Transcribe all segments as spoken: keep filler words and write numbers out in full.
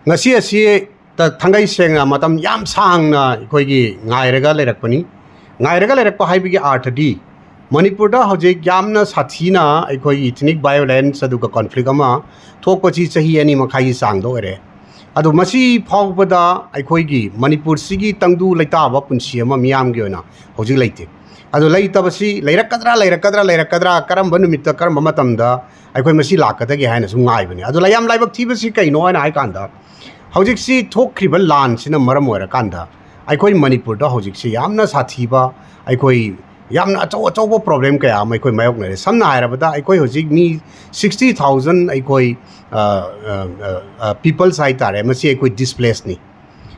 ꯉꯁꯤ ꯑꯁꯤ ꯊ-, ꯊꯥꯡꯒꯩ ꯁꯦꯡꯅ ꯃꯇꯝ ꯌꯥꯝ ꯁꯥꯡꯅ ꯑꯩꯈꯣꯏꯒꯤ ꯉꯥꯏꯔꯒ ꯂꯩꯔꯛꯄꯅꯤ꯫ ꯉꯥꯏꯔꯒ ꯂꯩꯔꯛꯄ ꯍꯥꯏꯕꯒꯤ ꯑꯥꯔꯊꯗꯤ, ꯃꯅꯤꯄꯨꯔꯗ ꯍꯧꯖꯤꯛ ꯌꯥꯝꯅ ꯁꯥꯊꯤꯅ ꯑꯩꯈꯣꯏꯒꯤ ethnic violence ꯑꯗꯨꯒ conflict ꯑꯃ ꯊꯣꯛꯄꯁꯤ ꯆꯍꯤ ꯑꯅꯤ ꯃꯈꯥꯏꯒꯤ ꯆꯥꯡꯗ ꯑꯣꯏꯔꯦ꯫ ꯑꯗꯣ ꯃꯁꯤ ꯐꯥꯎꯕꯗ ꯑꯩꯈꯣꯏꯒꯤ ꯃꯅꯤꯄꯨꯔꯁꯤꯒꯤ ꯇꯪꯗꯨ ꯂꯩꯇꯥꯕ ꯄꯨꯟꯁꯤ ꯑꯃ ꯃꯤꯌꯥꯝꯒꯤ ꯑꯣꯏꯅ ꯍꯧꯖꯤꯛ ꯂꯩꯇꯦ꯫ ꯑꯗꯣ ꯂꯩꯇꯕꯁꯤ ꯂꯩꯔꯛꯀꯗ꯭ꯔꯥ, ꯂꯩꯔꯛꯀꯗ꯭ꯔꯥ, ꯂꯩꯔꯛꯀꯗ꯭ꯔꯥ, ꯀꯔꯝꯕ ꯅꯨꯃꯤꯠꯇ, ꯀꯔꯝꯕ ꯃꯇꯝꯗ ꯑꯩꯈꯣꯏ ꯃꯁꯤ ꯂꯥꯛꯀꯗꯒꯦ ꯍꯥꯏꯅꯁꯨ ꯉꯥꯏꯕꯅꯤ꯫ ꯑꯗꯣ ꯌꯥꯝ ꯂꯥꯏꯕꯛ ꯊꯤꯕꯁꯤ ꯀꯩꯅꯣ ꯍꯥꯏꯅ ꯍꯥꯏ ꯀꯥꯟꯗ, ꯍꯧꯖꯤꯛꯁꯤ ꯊꯣꯛꯈ꯭ꯔꯤꯕ ꯂꯥꯟꯁꯤꯅ ꯃꯔꯝ ꯑꯣꯏꯔꯀꯥꯟꯗ ꯑꯩꯈꯣꯏ ꯃꯅꯤꯄꯨꯔꯗ ꯍꯧꯖꯤꯛꯁꯤ ꯌꯥꯝꯅ ꯁꯥꯊꯤꯕ, ꯑꯩꯈꯣꯏ ꯌꯥꯝꯅ ꯑꯆꯧ ꯑꯆꯧꯕ problem ꯀꯌꯥ ꯑꯃ ꯑꯩꯈꯣꯏ ꯃꯥꯌꯣꯛꯅꯔꯦ꯫ ꯁꯝꯅ ꯍꯥꯏꯔꯕꯗ, ꯑꯩꯈꯣꯏ ꯍꯧꯖꯤꯛ ꯃꯤ sixty thousand ꯑꯩꯈꯣꯏ, ꯑ, ꯑ, ꯑ, ꯑ, peoples ꯍꯥꯏ ꯇꯥꯔꯦ, ꯃꯁꯤ ꯑꯩꯈꯣꯏ displaceꯅꯤ꯫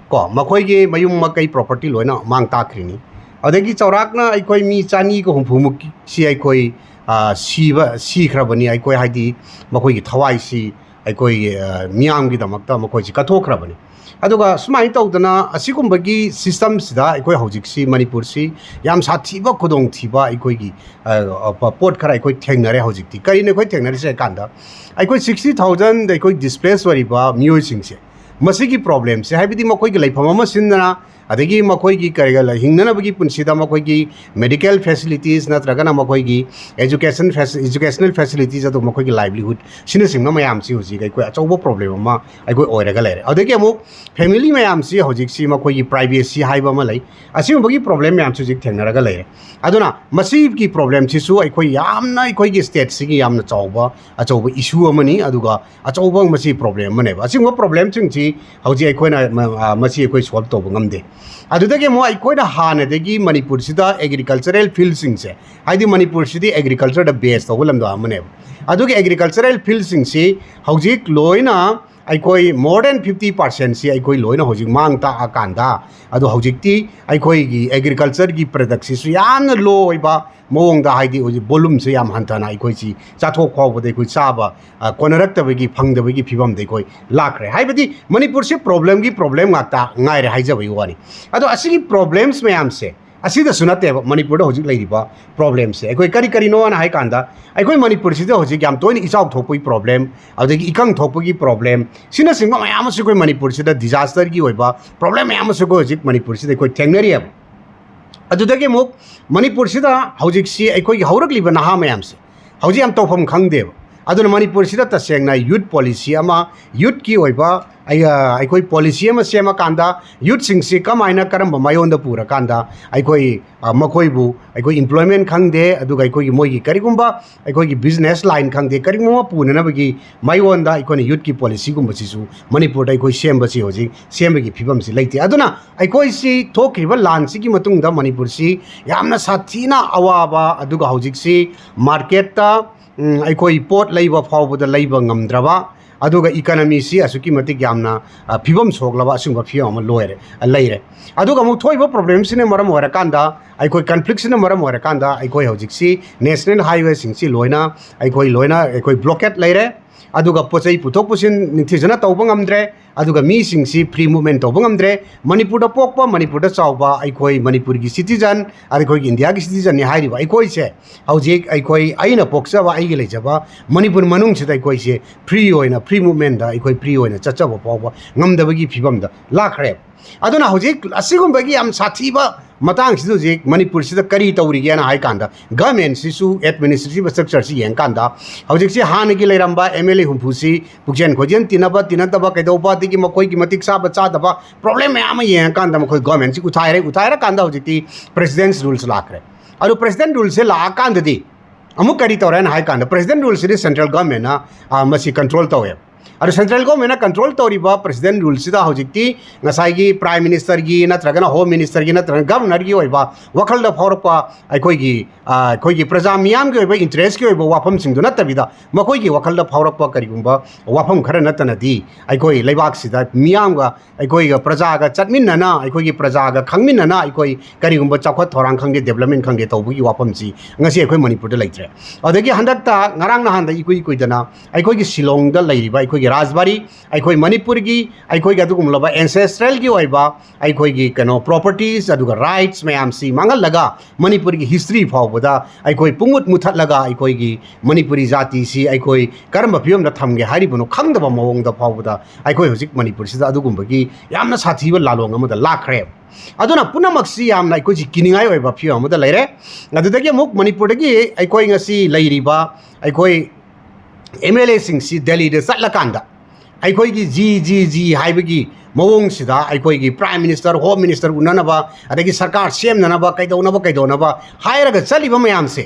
ꯀꯣ, ꯃꯈꯣꯏꯒꯤ ꯃꯌꯨꯝ ꯃꯀꯩ, property ꯂꯣꯏꯅ ꯃꯥꯡ ꯇꯥꯛꯈ꯭ꯔꯤꯅꯤ꯫ ꯑꯗꯒꯤ ꯆꯥꯎꯔꯥꯛꯅ ꯑꯩꯈꯣꯏ ꯃꯤ ꯆꯅꯤꯒ ꯍꯨꯝꯐꯨꯃꯨꯛꯁꯤ ꯑꯩꯈꯣꯏ, ꯑ, ꯁꯤꯕ, ꯁꯤꯈ꯭ꯔꯕꯅꯤ꯫ ꯑꯩꯈꯣꯏ, ꯍꯥꯏꯗꯤ, ꯃꯈꯣꯏꯒꯤ ꯊꯋꯥꯏꯁꯤ ꯑꯩꯈꯣꯏ, ꯑ, ꯃꯤꯌꯥꯝꯒꯤꯗꯃꯛꯇ ꯃꯈꯣꯏꯁꯤ ꯀꯠꯊꯣꯛꯈ꯭ꯔꯕꯅꯤ꯫ ꯑꯗꯨꯒ ꯁꯨꯃꯥꯏꯅ ꯇꯧꯗꯅ ꯑꯁꯤꯒꯨꯝꯕꯒꯤ systemꯁꯤꯗ ꯑꯩꯈꯣꯏ ꯍꯧꯖꯤꯛꯁꯤ ꯃꯅꯤꯄꯨꯔꯁꯤ ꯌꯥꯝ ꯁꯥꯊꯤꯕ ꯈꯨꯗꯣꯡꯊꯤꯕ ꯑꯩꯈꯣꯏꯒꯤ, ꯑ, ꯑ, ꯄꯣꯠ ꯈꯔ ꯑꯩꯈꯣꯏ ꯊꯦꯡꯅꯔꯦ ꯍꯧꯖꯤꯛꯇꯤ꯫ ꯀꯔꯤꯅꯣ ꯑꯩꯈꯣꯏ ꯊꯦꯡꯅꯔꯤꯁꯦ ꯍꯥꯏ ꯀꯥꯟꯗ, ꯑꯩꯈꯣꯏ sixty thousand ꯑꯩꯈꯣꯏ displace ꯑꯣꯏꯔꯤꯕ ꯃꯤꯑꯣꯏꯁꯤꯡꯁꯦ, ꯃꯁꯤꯒꯤ problemꯁꯦ, ꯍꯥꯏꯕꯗꯤ ꯃꯈꯣꯏꯒꯤ ꯂꯩꯐꯝ ꯑꯃ ꯁꯤꯟꯗꯅ, ꯑꯗꯒꯤ ꯃꯈꯣꯏꯒꯤ ꯀꯔꯤ, ꯍꯤꯡꯅꯅꯕꯒꯤ ꯄꯨꯟꯁꯤꯗ ꯃꯈꯣꯏꯒꯤ medical facilities ꯅꯠꯇ꯭ꯔꯒꯅ ꯃꯈꯣꯏꯒꯤ education faci-, educational facilities, ꯑꯗꯨꯒ ꯃꯈꯣꯏꯒꯤ livelihood, ꯁꯤꯅꯆꯤꯡꯕ ꯃꯌꯥꯝꯁꯤ ꯍꯧꯖꯤꯛ ꯑꯩꯈꯣꯏ ꯑꯆꯧꯕ problem ꯑꯃ ꯑꯩꯈꯣꯏ ꯑꯣꯏꯔꯒ ꯂꯩꯔꯦ꯫ ꯑꯗꯒꯤ ꯑꯃꯨꯛ family ꯃꯌꯥꯝꯁꯤ ꯍꯧꯖꯤꯛꯁꯤ ꯃꯈꯣꯏꯒꯤ privacy ꯍꯥꯏꯕ ꯑꯃ ꯂꯩ, ꯑꯁꯤꯒꯨꯝꯕꯒꯤ problem ꯃꯌꯥꯝꯁꯤ ꯍꯧꯖꯤꯛ ꯊꯦꯡꯅꯔꯒ ꯂꯩꯔꯦ꯫ ꯑꯗꯨꯅ ꯃꯁꯤꯒꯤ problemꯁꯤꯁꯨ ꯑꯩꯈꯣꯏ ꯌꯥꯝꯅ ꯑꯩꯈꯣꯏꯒꯤ stateꯁꯤꯒꯤ ꯌꯥꯝꯅ ꯆꯥꯎꯕ ꯑꯆꯧꯕ issue ꯑꯃꯅꯤ, ꯑꯗꯨꯒ ꯑꯆꯧꯕ ꯃꯁꯤ problem ꯑꯃꯅꯦꯕ꯫ ꯑꯁꯤꯒꯨꯝꯕ problemꯁꯤꯡꯁꯤ ꯍꯧꯖꯤꯛ ꯑꯩꯈꯣꯏꯅ ꯃ-, ꯑ, ꯃꯁꯤ ꯑꯩꯈꯣꯏ solve ꯇꯧꯕ ꯉꯝꯗꯦ꯫ ꯑꯗꯨꯗꯒꯤ ꯑꯃꯨꯛ ꯑꯩꯈꯣꯏꯅ ꯍꯥꯟꯅꯗꯒꯤ ꯃꯅꯤꯄꯨꯔꯁꯤꯗ agricultural fieldꯁꯤꯡꯁꯦ, ꯍꯥꯏꯗꯤ ꯃꯅꯤꯄꯨꯔꯁꯤꯗꯤ agricultureꯗ base ꯇꯧꯕ ꯂꯝꯗꯝ ꯑꯃꯅꯦꯕ꯫ ꯑꯗꯨꯒꯤ agricultural fieldꯁꯤꯡꯁꯤ ꯍꯧꯖꯤꯛ ꯂꯣꯏꯅ ꯑꯩꯈꯣꯏ more than fifty percentꯁꯤ ꯑꯩꯈꯣꯏ ꯂꯣꯏꯅ ꯍꯧꯖꯤꯛ ꯃꯥꯡ ꯇꯥꯛꯑꯀꯥꯟꯗ, ꯑꯗꯣ ꯍꯧꯖꯤꯛꯇꯤ ꯑꯩꯈꯣꯏꯒꯤ agricultureꯒꯤ productꯁꯤꯁꯨ ꯌꯥꯝꯅ low ꯑꯣꯏꯕ ꯃꯑꯣꯡꯗ, ꯍꯥꯏꯗꯤ ꯍꯧꯖꯤꯛ volumeꯁꯦ ꯌꯥꯝ ꯍꯟꯊꯅ ꯑꯩꯈꯣꯏꯁꯤ ꯆꯥꯊꯣꯛ ꯐꯥꯎꯕꯗ ꯑꯩꯈꯣꯏ ꯆꯥꯕ, ꯑ, ꯀꯣꯟꯅꯔꯛꯇꯕꯒꯤ, ꯐꯪꯗꯕꯒꯤ ꯐꯤꯕꯝꯗ ꯑꯩꯈꯣꯏ ꯂꯥꯛꯈ꯭ꯔꯦ꯫ ꯍꯥꯏꯕꯗꯤ ꯃꯅꯤꯄꯨꯔꯁꯤ problemꯒꯤ problem ꯉꯥꯛꯇ ꯉꯥꯏꯔꯦ ꯍꯥꯏꯖꯕꯒꯤ ꯋꯥꯅꯤ꯫ ꯑꯗꯣ ꯑꯁꯤꯒꯤ problems ꯃꯌꯥꯝꯁꯦ ꯑꯁꯤꯗꯁꯨ ꯅꯠꯇꯦꯕ ꯃꯅꯤꯄꯨꯔꯗ ꯍꯧꯖꯤꯛ ꯂꯩꯔꯤꯕ ꯄ꯭ꯔꯣꯕ꯭ꯂꯦꯝꯁꯦ꯫ ꯑꯩꯈꯣꯏ ꯀꯔꯤ ꯀꯔꯤꯅꯣꯅ ꯍꯥꯏ ꯀꯥꯟꯗ, ꯑꯩꯈꯣꯏ ꯃꯅꯤꯄꯨꯔꯁꯤꯗ ꯍꯧꯖꯤꯛ ꯌꯥꯝ ꯇꯣꯏꯅ ꯏꯆꯥꯎ ꯊꯣꯛꯄꯒꯤ ꯄ꯭ꯔꯣꯕ꯭ꯂꯦꯝ, ꯑꯗꯒꯤ ꯏꯀꯪ ꯊꯣꯛꯄꯒꯤ ꯄ꯭ꯔꯣꯕ꯭ꯂꯦꯝ, ꯁꯤꯅꯆꯤꯡꯕ ꯃꯌꯥꯝ ꯑꯃꯁꯨ ꯑꯩꯈꯣꯏ ꯃꯅꯤꯄꯨꯔꯁꯤꯗ ꯗꯤꯖꯥꯁꯇꯔꯒꯤ ꯑꯣꯏꯕ ꯄ꯭ꯔꯣꯕ꯭ꯂꯦꯝ ꯃꯌꯥꯝ ꯑꯃꯁꯨ ꯑꯩꯈꯣꯏ ꯍꯧꯖꯤꯛ ꯃꯅꯤꯄꯨꯔꯁꯤꯗ ꯑꯩꯈꯣꯏ ꯊꯦꯡꯅꯔꯤꯑꯕ꯫ ꯑꯗꯨꯗꯒꯤ ꯑꯃꯨꯛ ꯃꯅꯤꯄꯨꯔꯁꯤꯗ ꯍꯧꯖꯤꯛꯁꯤ ꯑꯩꯈꯣꯏꯒꯤ ꯍꯧꯔꯛꯂꯤꯕ ꯅꯍꯥ ꯃꯌꯥꯝꯁꯦ ꯍꯧꯖꯤꯛ ꯌꯥꯝ ꯇꯧꯐꯝ ꯈꯪꯗꯦꯕ꯫ ꯑꯗꯨꯅ ꯃꯅꯤꯄꯨꯔꯁꯤꯗ ꯇꯁꯦꯡꯅ ꯌꯨꯠ ꯄꯣꯂꯤꯁꯤ ꯑꯃ, ꯌꯨꯠꯀꯤ ꯑꯣꯏꯕ ꯑꯩ-, ꯑ, ꯑꯩꯈꯣꯏ ꯄꯣꯂꯤꯁꯤ ꯑꯃ ꯁꯦꯝꯃꯀꯥꯟꯗ ꯌꯨꯠꯁꯤꯡꯁꯤ ꯀꯃꯥꯏꯅ, ꯀꯔꯝꯕ ꯃꯥꯏꯑꯣꯟꯗ ꯄꯨꯔꯀꯥꯟꯗ ꯑꯩꯈꯣꯏ, ꯑ, ꯃꯈꯣꯏꯕꯨ ꯑꯩꯈꯣꯏ employment ꯈꯪꯗꯦ, ꯑꯗꯨꯒ ꯑꯩꯈꯣꯏꯒꯤ ꯃꯣꯏꯒꯤ ꯀꯔꯤꯒꯨꯝꯕ ꯑꯩꯈꯣꯏꯒꯤ business line ꯈꯪꯗꯦ, ꯀꯔꯤꯒꯨꯝꯕ ꯑꯃ ꯄꯨꯅꯅꯕꯒꯤ ꯃꯥꯏꯑꯣꯟꯗ ꯑꯩꯈꯣꯏꯅ ꯌꯨꯠꯀꯤ ꯄꯣꯂꯤꯁꯤꯒꯨꯝꯕꯁꯤꯁꯨ ꯃꯅꯤꯄꯨꯔꯗ ꯑꯩꯈꯣꯏ ꯁꯦꯝꯕꯁꯤ ꯍꯧꯖꯤꯛ ꯁꯦꯝꯕꯒꯤ ꯐꯤꯕꯝꯁꯤ ꯂꯩꯇꯦ꯫ ꯑꯗꯨꯅ ꯑꯩꯈꯣꯏꯁꯤ ꯊꯣꯛꯈ꯭ꯔꯤꯕ ꯂꯥꯟꯁꯤꯒꯤ ꯃꯇꯨꯡꯗ ꯃꯅꯤꯄꯨꯔꯁꯤ ꯌꯥꯝꯅ ꯁꯥꯊꯤꯅ ꯑꯋꯥꯕ, ꯑꯗꯨꯒ ꯍꯧꯖꯤꯛꯁꯤ ꯃꯥꯔꯀꯦꯠꯇ, ꯎꯝ, ꯑꯩꯈꯣꯏ ꯄꯣꯠ ꯂꯩꯕ ꯐꯥꯎꯕꯗ ꯂꯩꯕ ꯉꯝꯗ꯭ꯔꯕ, ꯑꯗꯨꯒ ꯏꯀꯅꯃꯤꯁꯤ ꯑꯁꯨꯛꯀꯤ ꯃꯇꯤꯛ ꯌꯥꯝꯅ, ꯑ, ꯐꯤꯕꯝ ꯁꯣꯛꯂꯕ ꯑꯁꯤꯒꯨꯝꯕ ꯐꯤꯕꯝ ꯑꯃ ꯂꯣꯏꯔꯦ, ꯑ, ꯂꯩꯔꯦ꯫ ꯑꯗꯨꯒ ꯑꯃꯨꯛ ꯊꯣꯛꯏꯕ ꯄ꯭ꯔꯣꯕ꯭ꯂꯦꯝꯁꯤꯅ ꯃꯔꯝ ꯑꯣꯏꯔꯀꯥꯟꯗ, ꯑꯩꯈꯣꯏ ꯀꯟꯐ꯭ꯂꯤꯛꯁꯤꯅ ꯃꯔꯝ ꯑꯣꯏꯔꯀꯥꯟꯗ ꯑꯩꯈꯣꯏ ꯍꯧꯖꯤꯛꯁꯤ ꯅꯦꯁꯅꯦꯜ ꯍꯥꯏꯋꯦꯁꯤꯡꯁꯤ ꯂꯣꯏꯅ, ꯑꯩꯈꯣꯏ ꯂꯣꯏꯅ ꯑꯩꯈꯣꯏ ꯕ꯭ꯂꯣꯀꯦꯠ ꯂꯩꯔꯦ꯫ ꯑꯗꯨꯒ ꯄꯣꯠ ꯆꯩ ꯄꯨꯊꯣꯛ ꯄꯨꯁꯤꯟ ꯅꯤꯡꯊꯤꯖꯅ ꯇꯧꯕ ꯉꯝꯗ꯭ꯔꯦ꯫ ꯑꯗꯨꯒ ꯃꯤꯁꯤꯡꯁꯤ ꯐ꯭ꯔꯤ ꯃꯨꯚꯃꯦꯟ ꯇꯧꯕ ꯉꯝꯗ꯭ꯔꯦ꯫ ꯃꯅꯤꯄꯨꯔꯗ ꯄꯣꯛꯄ, ꯃꯅꯤꯄꯨꯔꯗ ꯆꯥꯎꯕ, ꯑꯩꯈꯣꯏ ꯃꯅꯤꯄꯨꯔꯒꯤ ꯁꯤꯇꯤꯖꯟ, ꯑꯩꯈꯣꯏꯒꯤ ꯏꯟꯗꯤꯌꯥꯒꯤ ꯁꯤꯇꯤꯖꯟꯅꯤ ꯍꯥꯏꯔꯤꯕ ꯑꯩꯈꯣꯏꯁꯦ ꯍꯧꯖꯤꯛ ꯑꯩꯈꯣꯏ, ꯑꯩꯅ ꯄꯣꯛꯆꯕ, ꯑꯩꯒꯤ ꯂꯩꯖꯕ ꯃꯅꯤꯄꯨꯔ ꯃꯅꯨꯡꯁꯤꯗ ꯑꯩꯈꯣꯏꯁꯦ ꯐ꯭ꯔꯤ ꯑꯣꯏꯅ, ꯐ꯭ꯔꯤ ꯃꯨꯚꯃꯦꯟꯗ ꯑꯩꯈꯣꯏ ꯐ꯭ꯔꯤ ꯑꯣꯏꯅ ꯆꯠꯆꯕ ꯐꯥꯎꯕ ꯉꯝꯗꯕꯒꯤ ꯐꯤꯕꯝꯗ ꯂꯥꯛꯈ꯭ꯔꯦ꯫ ꯑꯗꯨꯅ ꯍꯧꯖꯤꯛ ꯑꯁꯤꯒꯨꯝꯕꯒꯤ ꯌꯥꯝ ꯁꯥꯊꯤꯕ ꯃꯇꯥꯡꯁꯤꯗ ꯍꯧꯖꯤꯛ ꯃꯅꯤꯄꯨꯔꯁꯤꯗ ꯀꯔꯤ ꯇꯧꯔꯤꯒꯦꯅ ꯍꯥꯏ ꯀꯥꯟꯗ, ꯒꯃꯦꯟꯁꯤꯁꯨ, ꯑꯦꯗꯃꯤꯅꯤꯁꯇ꯭ꯔꯦꯇꯤꯚ ꯁ꯭ꯇ꯭ꯔꯛꯆꯔꯁꯤ ꯌꯦꯡꯀꯥꯟꯗ, ꯍꯧꯖꯤꯛꯁꯤ ꯍꯥꯟꯅꯒꯤ ꯂꯩꯔꯝꯕ ꯑꯦꯝ ꯑꯦꯜ ꯑꯦ ꯍꯨꯝꯐꯨꯁꯤ ꯄꯨꯛꯆꯦꯟ ꯈꯣꯏꯖꯦꯟ ꯇꯤꯟꯅꯕ, ꯇꯤꯟꯅꯗꯕ ꯀꯩꯗꯧꯕ, ꯑꯗꯒꯤ ꯃꯈꯣꯏꯒꯤ ꯃꯇꯤꯛ ꯆꯥꯕ ꯆꯥꯗꯕ ꯄ꯭ꯔꯣꯕ꯭ꯂꯦꯝ ꯃꯌꯥꯝ ꯑꯃ ꯌꯦꯡꯉꯀꯥꯟꯗ ꯃꯈꯣꯏ ꯒꯃꯦꯟꯁꯤ ꯎꯊꯥꯏꯔꯦ꯫ ꯎꯊꯥꯏꯔꯀꯥꯟꯗ ꯍꯧꯖꯤꯛꯇꯤ ꯄ꯭ꯔꯦꯁꯤꯗꯦꯟꯁ ꯔꯨꯜꯁ ꯂꯥꯛꯈ꯭ꯔꯦ꯫ ꯑꯗꯨ ꯄ꯭ꯔꯦꯁꯤꯗꯦꯟ ꯔꯨꯜꯁꯦ ꯂꯥꯛꯑꯀꯥꯟꯗꯗꯤ ꯑꯃꯨꯛ ꯀꯔꯤ ꯇꯧꯔꯦꯅ ꯍꯥꯏ ꯀꯥꯟꯗ, ꯄ꯭ꯔꯦꯁꯤꯗꯦꯟ ꯔꯨꯜꯁꯤꯗꯤ ꯁꯦꯟꯇ꯭ꯔꯦꯜ ꯒꯃꯦꯟꯅ, ꯑ, ꯃꯁꯤ ꯀꯟꯇ꯭ꯔꯣꯜ ꯇꯧꯋꯦ꯫ ꯑꯗꯣ ꯁꯦꯟꯇ꯭ꯔꯦꯜ ꯒꯣꯔꯃꯦꯟꯅ ꯀꯟꯇ꯭ꯔꯣꯜ ꯇꯧꯔꯤꯕ ꯄ꯭ꯔꯦꯁꯤꯗꯦꯟ ꯔꯨꯜꯁꯤꯗ ꯍꯧꯖꯤꯛꯇꯤ ꯉꯁꯥꯏꯒꯤ ꯄ꯭ꯔꯥꯏꯝ ꯃꯤꯅꯤꯁꯇꯔꯒꯤ ꯅꯠꯇ꯭ꯔꯒꯅ ꯍꯣꯝ ꯃꯤꯅꯤꯁꯇꯔꯒꯤ ꯅꯠꯇ꯭ꯔꯒꯅ ꯒꯚꯔꯅꯔꯒꯤ ꯑꯣꯏꯕ ꯋꯥꯈꯜꯗ ꯐꯥꯎꯔꯛꯄ ꯑꯩꯈꯣꯏꯒꯤ, ꯑ, ꯑꯩꯈꯣꯏꯒꯤ ꯄ꯭ꯔꯖꯥ ꯃꯤꯌꯥꯝꯒꯤ ꯑꯣꯏꯕ ꯏꯟꯇꯔꯦꯁꯀꯤ ꯑꯣꯏꯕ ꯋꯥꯐꯝꯁꯤꯡꯗꯨ ꯅꯠꯇꯕꯤꯗ, ꯃꯈꯣꯏꯒꯤ ꯋꯥꯈꯜꯗ ꯐꯥꯎꯔꯛꯄ ꯀꯔꯤꯒꯨꯝꯕ ꯋꯥꯐꯝ ꯈꯔ ꯅꯠꯇꯅꯗꯤ ꯑꯩꯈꯣꯏ ꯂꯩꯕꯥꯛꯁꯤꯗ ꯃꯤꯌꯥꯝꯒ, ꯑꯩꯈꯣꯏꯒ ꯄ꯭ꯔꯖꯥꯒ ꯆꯠꯃꯤꯟꯅꯅ, ꯑꯩꯈꯣꯏꯒꯤ ꯄ꯭ꯔꯖꯥꯒ ꯈꯪꯃꯤꯟꯅꯅ ꯑꯩꯈꯣꯏ ꯀꯔꯤꯒꯨꯝꯕ ꯆꯥꯎꯈꯠ ꯊꯧꯔꯥꯡ ꯈꯪꯗꯦ, ꯗꯦꯕꯂꯞꯃꯦꯟ ꯈꯪꯗꯦ ꯇꯧꯕꯒꯤ ꯋꯥꯐꯝꯁꯤ ꯉꯁꯤ ꯑꯩꯈꯣꯏ ꯃꯅꯤꯄꯨꯔꯗ ꯂꯩꯇ꯭ꯔꯦ꯫ ꯑꯗꯒꯤ ꯍꯟꯗꯛꯇ ꯉꯔꯥꯡ ꯅꯍꯥꯟꯗ ꯏꯀꯨꯏ ꯀꯨꯏꯗꯅ ꯑꯩꯈꯣꯏꯒꯤ ꯁꯤꯂꯣꯡꯗ ꯂꯩꯔꯤꯕ ꯑꯩꯈꯣꯏꯒꯤ ꯔꯥꯖꯕꯥꯔꯤ, ꯑꯩꯈꯣꯏ ꯃꯅꯤꯄꯨꯔꯒꯤ ꯑꯩꯈꯣꯏꯒꯤ ꯑꯗꯨꯒꯨꯝꯂꯕ ꯑꯦꯟꯁꯦꯁꯇ꯭ꯔꯦꯜꯒꯤ ꯑꯣꯏꯕ ꯑꯩꯈꯣꯏꯒꯤ ꯀꯩꯅꯣ ꯄ꯭ꯔꯣꯄꯔꯇꯤꯁ ꯑꯗꯨꯒ ꯔꯥꯏꯠꯁ ꯃꯌꯥꯝꯁꯤ ꯃꯥꯡꯍꯜꯂꯒ ꯃꯅꯤꯄꯨꯔꯒꯤ ꯍꯤꯁꯇ꯭ꯔꯤ ꯐꯥꯎꯕꯗ ꯑꯩꯈꯣꯏ ꯄꯨꯡꯃꯨꯠ ꯃꯨꯊꯠꯂꯒ ꯑꯩꯈꯣꯏꯒꯤ ꯃꯅꯤꯄꯨꯔꯤ ꯖꯥꯇꯤꯁꯤ ꯑꯩꯈꯣꯏ ꯀꯔꯝꯕ ꯐꯤꯕꯝꯗ ꯊꯝꯒꯦ ꯍꯥꯏꯔꯤꯕꯅꯣ ꯈꯪꯗꯕ ꯃꯑꯣꯡꯗ ꯐꯥꯎꯕꯗ ꯑꯩꯈꯣꯏ ꯍꯧꯖꯤꯛ ꯃꯅꯤꯄꯨꯔꯁꯤꯗ ꯑꯗꯨꯒꯨꯝꯕꯒꯤ ꯌꯥꯝꯅ ꯁꯥꯊꯤꯕ ꯂꯥꯂꯣꯡ ꯑꯃꯗ ꯂꯥꯛꯈ꯭ꯔꯦ꯫ ꯑꯗꯨꯅ ꯄꯨꯝꯅꯃꯛꯁꯤ ꯌꯥꯝꯅ ꯑꯩꯈꯣꯏꯁꯤ ꯀꯤꯅꯤꯡꯉꯥꯏ ꯑꯣꯏꯕ ꯐꯤꯕꯝ ꯑꯃꯗ ꯂꯩꯔꯦ꯫ ꯑꯗꯨꯗꯒꯤ ꯑꯃꯨꯛ ꯃꯅꯤꯄꯨꯔꯗꯒꯤ ꯑꯩꯈꯣꯏ ꯉꯁꯤ ꯂꯩꯔꯤꯕ ꯑꯩꯈꯣꯏ ꯑꯦꯝ ꯑꯦꯜ ꯑꯦꯁꯤꯡꯁꯤ ꯗꯦꯜꯂꯤꯗ ꯆꯠꯂꯀꯥꯟꯗ ꯑꯩꯈꯣꯏꯒꯤ ꯖꯤ ꯖꯤ ꯖꯤ ꯍꯥꯏꯕꯒꯤ ꯃꯑꯣꯡꯁꯤꯗ ꯑꯩꯈꯣꯏꯒꯤ ꯄ꯭ꯔꯥꯏꯝ ꯃꯤꯅꯤꯁꯇꯔ, ꯍꯣꯝ ꯃꯤꯅꯤꯁꯇꯔ ꯎꯅꯅꯕ, ꯑꯗꯒꯤ ꯁꯔꯀꯥꯔ ꯁꯦꯝꯅꯅꯕ, ꯀꯩꯗꯧꯅꯕ ꯀꯩꯗꯧꯅꯕ ꯍꯥꯏꯔꯒ ꯆꯠꯂꯤꯕ ꯃꯌꯥꯝꯁꯦ,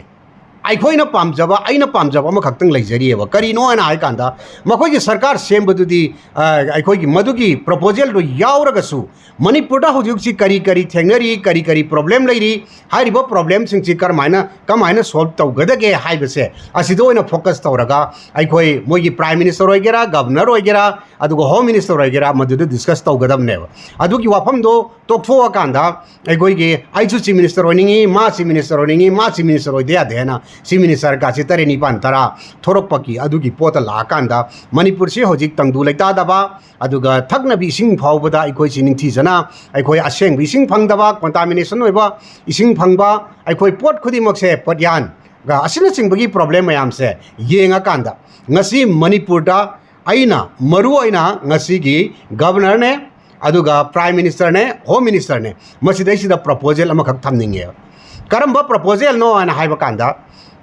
ꯑꯩꯈꯣꯏꯅ ꯄꯥꯝꯖꯕ, ꯑꯩꯅ ꯄꯥꯝꯖꯕ ꯑꯃꯈꯛꯇꯪ ꯂꯩꯖꯔꯤꯑꯕ꯫ ꯀꯔꯤꯅꯣ ꯍꯥꯏꯅ ꯍꯥꯏ ꯀꯥꯟꯗ, ꯃꯈꯣꯏꯒꯤ ꯁꯔꯀꯥꯔ ꯁꯦꯝꯕꯗꯨꯗꯤ, ꯑ, ꯑꯩꯈꯣꯏꯒꯤ ꯃꯗꯨꯒꯤ ꯄ꯭ꯔꯣꯄꯣꯖꯦꯜꯗꯣ ꯌꯥꯎꯔꯒꯁꯨ ꯃꯅꯤꯄꯨꯔꯗ ꯍꯧꯖꯤꯛ ꯍꯧꯖꯤꯛ ꯀꯔꯤ ꯀꯔꯤ ꯊꯦꯡꯅꯔꯤ, ꯀꯔꯤ ꯀꯔꯤ ꯄ꯭ꯔꯣꯕ꯭ꯂꯦꯝ ꯂꯩꯔꯤ, ꯍꯥꯏꯔꯤꯕ ꯄ꯭ꯔꯣꯕ꯭ꯂꯦꯝꯁꯤꯡꯁꯤ ꯀꯔꯝꯍꯥꯏꯅ, ꯀꯃꯥꯏꯅ ꯁꯣꯜꯕ ꯇꯧꯒꯗꯒꯦ ꯍꯥꯏꯕꯁꯦ ꯑꯁꯤꯗ ꯑꯣꯏꯅ ꯐꯣꯀꯁ ꯇꯧꯔꯒ ꯑꯩꯈꯣꯏ ꯃꯣꯏꯒꯤ ꯄ꯭ꯔꯥꯏꯝ ꯃꯤꯅꯤꯁꯇꯔ ꯑꯣꯏꯒꯦꯔꯥ, ꯒꯕꯅꯔ ꯑꯣꯏꯒꯦꯔꯥ, ꯑꯗꯨꯒ ꯍꯣꯝ ꯃꯤꯅꯤꯁꯇꯔ ꯑꯣꯏꯒꯦꯔꯥ, ꯃꯗꯨꯗ ꯗꯤꯁꯀꯁ ꯇꯧꯒꯗꯕꯅꯦꯕ꯫ ꯑꯗꯨꯒꯤ ꯋꯥꯐꯝꯗꯣ ꯇꯣꯛꯊꯣꯛꯑꯀꯥꯟꯗ ꯑꯩꯈꯣꯏꯒꯤ ꯑꯩꯁꯨ ꯆꯤꯐ ꯃꯤꯅꯤꯁꯇꯔ ꯑꯣꯏꯅꯤꯡꯉꯤ, ꯃꯥ ꯆꯤꯐ ꯃꯤꯅꯤꯁꯇꯔ ꯑꯣꯏꯅꯤꯡꯉꯤ, ꯃꯥ ꯆꯤꯐ ꯃꯤꯅꯤꯁꯇꯔ ꯑꯣꯏꯗ ꯌꯥꯗꯦ ꯍꯥꯏꯅ ꯆꯤꯐ ꯃꯤꯅꯤꯁꯇꯔ ꯀꯥꯁꯦ ꯇꯔꯦꯠ ꯅꯤꯄꯥꯟ ꯇꯔꯥ ꯊꯣꯔꯛꯄꯒꯤ ꯑꯗꯨꯒꯤ ꯄꯣꯠꯇ ꯂꯥꯛꯑꯀꯥꯟꯗ ꯃꯅꯤꯄꯨꯔꯁꯤ ꯍꯧꯖꯤꯛ ꯇꯪꯗꯨ ꯂꯩꯇꯥꯗꯕ, ꯑꯗꯨꯒ ꯊꯛꯅꯕ ꯏꯁꯤꯡ ꯐꯥꯎꯕꯗ ꯑꯩꯈꯣꯏꯁꯤ ꯅꯤꯡꯊꯤꯖꯅ ꯑꯩꯈꯣꯏ ꯑꯁꯦꯡꯕ ꯏꯁꯤꯡ ꯐꯪꯗꯕ, ꯀꯣꯟꯇꯥꯃꯤꯅꯦꯁꯟ ꯑꯣꯏꯕ ꯏꯁꯤꯡ ꯐꯪꯕ, ꯑꯩꯈꯣꯏ ꯄꯣꯠ ꯈꯨꯗꯤꯡꯃꯛꯁꯦ, ꯄꯣꯠꯌꯥꯟꯒ ꯑꯁꯤꯅꯆꯤꯡꯕꯒꯤ ꯄ꯭ꯔꯣꯕ꯭ꯂꯦꯝ ꯃꯌꯥꯝꯁꯦ ꯌꯦꯡꯉꯀꯥꯟꯗ ꯉꯁꯤ ꯃꯅꯤꯄꯨꯔꯗ ꯑꯩꯅ ꯃꯔꯨ ꯑꯣꯏꯅ ꯉꯁꯤꯒꯤ ꯒꯕꯅꯔꯅꯦ, ꯑꯗꯨꯒ ꯄ꯭ꯔꯥꯏꯝ ꯃꯤꯅꯤꯁꯇꯔꯅꯦ, ꯍꯣꯝ ꯃꯤꯅꯤꯁꯇꯔꯅꯦ, ꯃꯁꯤꯗꯩꯁꯤꯗ ꯄ꯭ꯔꯣꯄꯣꯖꯦꯜ ꯑꯃꯈꯛ ꯊꯝꯅꯤꯡꯉꯦꯕ꯫ ꯀꯔꯝꯕ ꯄ꯭ꯔꯣꯄꯣꯖꯦꯜꯅꯣ ꯍꯥꯏꯅ ꯍꯥꯏꯕ ꯀꯥꯟꯗ,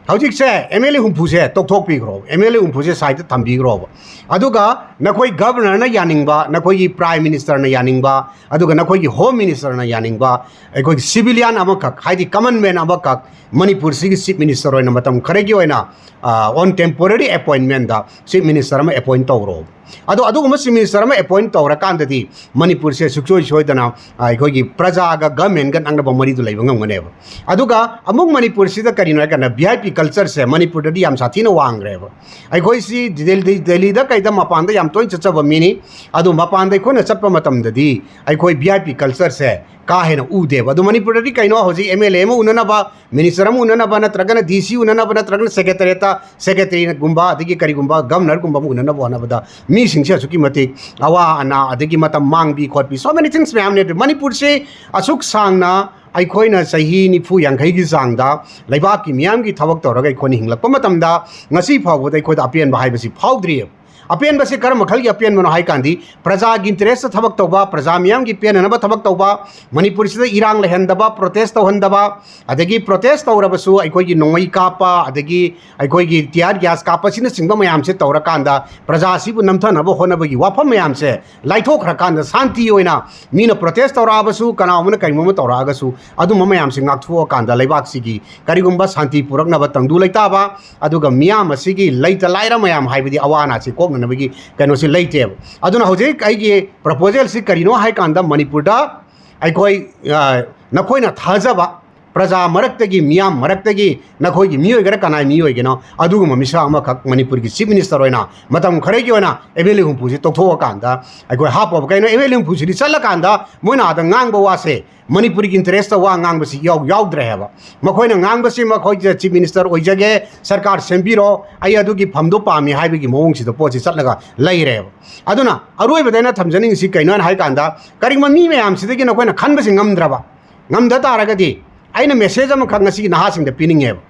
ꯍꯧꯖꯤꯛꯁꯦ ꯑꯦꯝ ꯑꯦꯜ ꯑꯦ ꯍꯨꯝꯐꯨꯁꯦ ꯇꯣꯛꯊꯣꯛꯄꯤꯈ꯭ꯔꯣ, ꯑꯦꯝ ꯑꯦꯜ ꯑꯦ ꯍꯨꯝꯐꯨꯁꯦ ꯁꯥꯏꯗ ꯊꯝꯕꯤꯈ꯭ꯔꯣꯕ꯫ ꯑꯗꯨꯒ ꯅꯈꯣꯏ ꯒꯕꯅꯔꯅ ꯌꯥꯅꯤꯡꯕ, ꯅꯈꯣꯏꯒꯤ ꯄ꯭ꯔꯥꯏꯝ ꯃꯤꯅꯤꯁꯇꯔꯅ ꯌꯥꯅꯤꯡꯕ, ꯑꯗꯨꯒ ꯅꯈꯣꯏꯒꯤ ꯍꯣꯝ ꯃꯤꯅꯤꯁꯇꯔꯅ ꯌꯥꯅꯤꯡꯕ, ꯑꯩꯈꯣꯏꯒꯤ ꯁꯤꯚꯤꯂꯤꯌꯥꯟ ꯑꯃꯈꯛ, ꯍꯥꯏꯗꯤ ꯀꯃꯟ ꯃꯦꯟ ꯑꯃꯈꯛ ꯃꯅꯤꯄꯨꯔꯁꯤꯒꯤ ꯆꯤꯐ ꯃꯤꯅꯤꯁꯇꯔ ꯑꯣꯏꯅ ꯃꯇꯝ ꯈꯔꯒꯤ ꯑꯣꯏꯅ, ꯑ, on temporary appointment the chief minister ꯑꯃ ꯑꯦꯄꯣꯏꯟ ꯇꯧꯔꯣ꯫ ꯑꯗꯣ ꯑꯗꯨꯒꯨꯝꯕ ꯆꯤꯐ ꯃꯤꯅꯤꯁꯇꯔ ꯑꯃ ꯑꯦꯄꯣꯏꯟ ꯇꯧꯔꯀꯥꯟꯗꯗꯤ ꯃꯅꯤꯄꯨꯔꯁꯦ ꯁꯨꯡꯁꯣꯏ ꯁꯣꯏꯗꯅ, ꯑ, ꯑꯩꯈꯣꯏꯒꯤ ꯄ꯭ꯔꯖꯥꯒ ꯒꯃꯦꯟꯒ ꯅꯛꯅꯕ ꯃꯔꯤꯗꯨ ꯂꯩꯕ ꯉꯝꯒꯅꯦꯕ꯫ ꯑꯗꯨꯒ ꯑꯃꯨꯛ ꯃꯅꯤꯄꯨꯔꯁꯤꯗ ꯀꯔꯤꯅꯣ ꯍꯥꯏꯔꯀꯥꯟꯗ ꯚꯤ ꯑꯥꯏ ꯄꯤ ꯀꯜꯆꯔꯁꯦ ꯃꯅꯤꯄꯨꯔꯗꯗꯤ ꯌꯥꯝ ꯁꯥꯊꯤꯅ ꯋꯥꯡꯈ꯭ꯔꯦꯕ꯫ ꯑꯩꯈꯣꯏꯁꯤ ꯗꯦꯜꯂꯤ-, ꯗꯦꯜꯂꯤꯗ ꯀꯩꯗ ꯃꯄꯥꯟꯗ ꯌꯥꯝ ꯌꯥꯝ ꯇꯣꯏꯅ ꯆꯠꯆꯕ ꯃꯤꯅꯤ꯫ ꯑꯗꯨ ꯃꯄꯥꯟꯗ ꯑꯩꯈꯣꯏꯅ ꯆꯠꯄ ꯃꯇꯝꯗꯗꯤ ꯑꯩꯈꯣꯏ V I P cultureꯁꯦ ꯀꯥ ꯍꯦꯟꯅ ꯎꯗꯦꯕ꯫ ꯑꯗꯨ ꯃꯅꯤꯄꯨꯔꯗꯗꯤ ꯀꯩꯅꯣ, ꯍꯧꯖꯤꯛ M L A ꯑꯃ ꯎꯅꯅꯕ, minister ꯑꯃ ꯎꯅꯅꯕ, ꯅꯠꯇ꯭ꯔꯒꯅ D C ꯎꯅꯅꯕ, ꯅꯠꯇ꯭ꯔꯒꯅ secretariatꯇ secretaryꯒꯨꯝꯕ, ꯑꯗꯒꯤ ꯀꯔꯤꯒꯨꯝꯕ governorꯒꯨꯝꯕ ꯑꯃ ꯎꯅꯅꯕ ꯍꯣꯠꯅꯕꯗ ꯃꯤꯁꯤꯡꯁꯦ ꯑꯁꯨꯛꯀꯤ ꯃꯇꯤꯛ ꯑꯋꯥ ꯑꯅꯥ, ꯑꯗꯒꯤ ꯃꯇꯝ ꯃꯥꯡꯕꯤ ꯈꯣꯠꯄꯤ, so many things ꯃꯌꯥꯝꯅꯦ꯫ ꯑꯗꯨ ꯃꯅꯤꯄꯨꯔꯁꯦ ꯑꯁꯨꯛ ꯁꯥꯡꯅ ꯑꯩꯈꯣꯏꯅ ꯆꯍꯤ ꯅꯤꯐꯨ ꯌꯥꯡꯈꯩꯒꯤ ꯆꯥꯡꯗ ꯂꯩꯕꯥꯛꯀꯤ ꯃꯤꯌꯥꯝꯒꯤ ꯊꯕꯛ ꯇꯧꯔꯒ ꯑꯩꯈꯣꯏꯅ ꯍꯤꯡꯂꯛꯄ ꯃꯇꯝꯗ, ꯉꯁꯤ ꯐꯥꯎꯕꯗ ꯑꯩꯈꯣꯏꯗ ꯑꯄꯦꯟꯕ ꯍꯥꯏꯕꯁꯤ ꯐꯥꯎꯗ꯭ꯔꯤꯑꯕ꯫ ꯑꯄꯦꯟꯕꯁꯤ ꯀꯔꯝꯕ ꯃꯈꯜꯒꯤ ꯑꯄꯦꯟꯕꯅꯣ ꯍꯥꯏ ꯀꯥꯟꯗꯤ, ꯄ꯭ꯔꯖꯥꯒꯤ interestꯇ ꯊꯕꯛ ꯇꯧꯕ, ꯄ꯭ꯔꯖꯥ ꯃꯤꯌꯥꯝꯒꯤ ꯄꯦꯟꯅꯅꯕ ꯊꯕꯛ ꯇꯧꯕ, ꯃꯅꯤꯄꯨꯔꯁꯤꯗ ꯏꯔꯥꯡ ꯂꯩꯍꯟꯗꯕ, protest ꯇꯧꯍꯟꯗꯕ, ꯑꯗꯒꯤ protest ꯇꯧꯔꯕꯁꯨ ꯑꯩꯈꯣꯏꯒꯤ ꯅꯣꯡꯃꯩ ꯀꯥꯞꯄ, ꯑꯗꯒꯤ ꯑꯩꯈꯣꯏꯒꯤ tear gas ꯀꯥꯞꯄ, ꯑꯁꯤꯅꯆꯤꯡꯕ ꯃꯌꯥꯝꯁꯦ ꯇꯧꯔꯀꯥꯟꯗ ꯄ꯭ꯔꯖꯥꯁꯤꯕꯨ ꯅꯝꯊꯅꯕ ꯍꯣꯠꯅꯕꯒꯤ ꯋꯥꯐꯝ ꯃꯌꯥꯝꯁꯦ ꯂꯥꯏꯊꯣꯛꯈ꯭ꯔꯀꯥꯟꯗ, ꯁꯥꯟꯇꯤ ꯑꯣꯏꯅ ꯃꯤꯅ protest ꯇꯧꯔꯛꯑꯕꯁꯨ, ꯀꯅꯥꯒꯨꯝꯕꯅ ꯀꯔꯤꯒꯨꯝꯕ ꯑꯃ ꯇꯧꯔꯛꯑꯒꯁꯨ, ꯑꯗꯨꯝꯕ ꯃꯌꯥꯝꯁꯦ ꯉꯥꯛꯊꯣꯛꯑꯀꯥꯟꯗ ꯂꯩꯕꯥꯛꯁꯤꯒꯤ ꯀꯔꯤꯒꯨꯝꯕ ꯁꯥꯟꯇꯤ ꯄꯨꯔꯛꯅꯕ ꯇꯪꯗꯨ ꯂꯩꯇꯥꯕ, ꯑꯗꯨꯒ ꯃꯤꯌꯥꯝ ꯑꯁꯤꯒꯤ ꯂꯩꯇ ꯂꯥꯏꯔ ꯃꯌꯥꯝ, ꯍꯥꯏꯕꯗꯤ ꯑꯋꯥ ꯑꯅꯥꯁꯤ ꯀꯣꯛꯅꯅꯕꯒꯤ ꯀꯩꯅꯣꯁꯤ ꯂꯩꯇꯦꯕ꯫ ꯑꯗꯨꯅ ꯍꯧꯖꯤꯛ ꯑꯩꯒꯤ proposalꯁꯤ ꯀꯔꯤꯅꯣ ꯍꯥꯏ ꯀꯥꯟꯗ, ꯃꯅꯤꯄꯨꯔꯗ ꯑꯩꯈꯣꯏ, ꯑ, ꯅꯈꯣꯏꯅ ꯊꯥꯖꯕ ꯄ꯭ꯔꯖꯥ ꯃꯔꯛꯇꯒꯤ, ꯃꯤꯌꯥꯝ ꯃꯔꯛꯇꯒꯤ ꯅꯈꯣꯏꯒꯤ ꯃꯤ ꯑꯣꯏꯒꯦꯔꯥ, ꯀꯅꯥꯏ ꯃꯤ ꯑꯣꯏꯒꯦꯅꯣ, ꯑꯗꯨꯒꯨꯝꯕ ꯃꯤꯁꯛ ꯑꯃꯈꯛ ꯃꯅꯤꯄꯨꯔꯒꯤ Chief Minister ꯑꯣꯏꯅ ꯃꯇꯝ ꯈꯔꯒꯤ ꯑꯣꯏꯅ M L A ꯍꯨꯝꯐꯨꯁꯤ ꯇꯣꯛꯊꯣꯛꯑꯀꯥꯟꯗ ꯑꯩꯈꯣꯏ ꯍꯥꯞꯄꯕ꯫ ꯀꯩꯅꯣ, M L A ꯍꯨꯝꯐꯨꯁꯤꯗꯤ ꯆꯠꯂꯀꯥꯟꯗ ꯃꯣꯏꯅ ꯑꯥꯗ ꯉꯥꯡꯕ ꯋꯥꯁꯦ, ꯃꯅꯤꯄꯨꯔꯒꯤ interestꯇ ꯋꯥ ꯉꯥꯡꯕꯁꯤ ꯌꯥꯎ-, ꯌꯥꯎꯗ꯭ꯔꯦ ꯍꯥꯏꯕ꯫ ꯃꯈꯣꯏꯅ ꯉꯥꯡꯕꯁꯤ, "ꯃꯈꯣꯏꯁꯦ Chief Minister ꯑꯣꯏꯖꯒꯦ, ꯁꯔꯀꯥꯔ ꯁꯦꯝꯕꯤꯔꯣ, ꯑꯩ ꯑꯗꯨꯒꯤ ꯐꯝꯗꯣ ꯄꯥꯝꯃꯤ" ꯍꯥꯏꯕꯒꯤ ꯃꯑꯣꯡꯁꯤꯗ ꯄꯣꯠꯁꯤ ꯆꯠꯂꯒ ꯂꯩꯔꯦꯕ꯫ ꯑꯗꯨꯅ ꯑꯔꯣꯏꯕꯗ ꯑꯩꯅ ꯊꯝꯖꯅꯤꯡꯉꯤꯁꯤ ꯀꯩꯅꯣ ꯍꯥꯏꯅ ꯍꯥꯏ ꯀꯥꯟꯗ, ꯀꯔꯤꯒꯨꯝꯕ ꯃꯤ ꯃꯌꯥꯝꯁꯤꯗꯒꯤ ꯅꯈꯣꯏꯅ ꯈꯟꯕꯁꯤ ꯉꯝꯗ꯭ꯔꯕ, ꯉꯝꯗ ꯇꯥꯔꯒꯗꯤ, ꯑꯩꯅ message ꯑꯃꯈꯛ ꯉꯁꯤꯒꯤ ꯅꯍꯥꯁꯤꯡꯗ ꯄꯤꯅꯤꯡꯉꯦꯕ꯫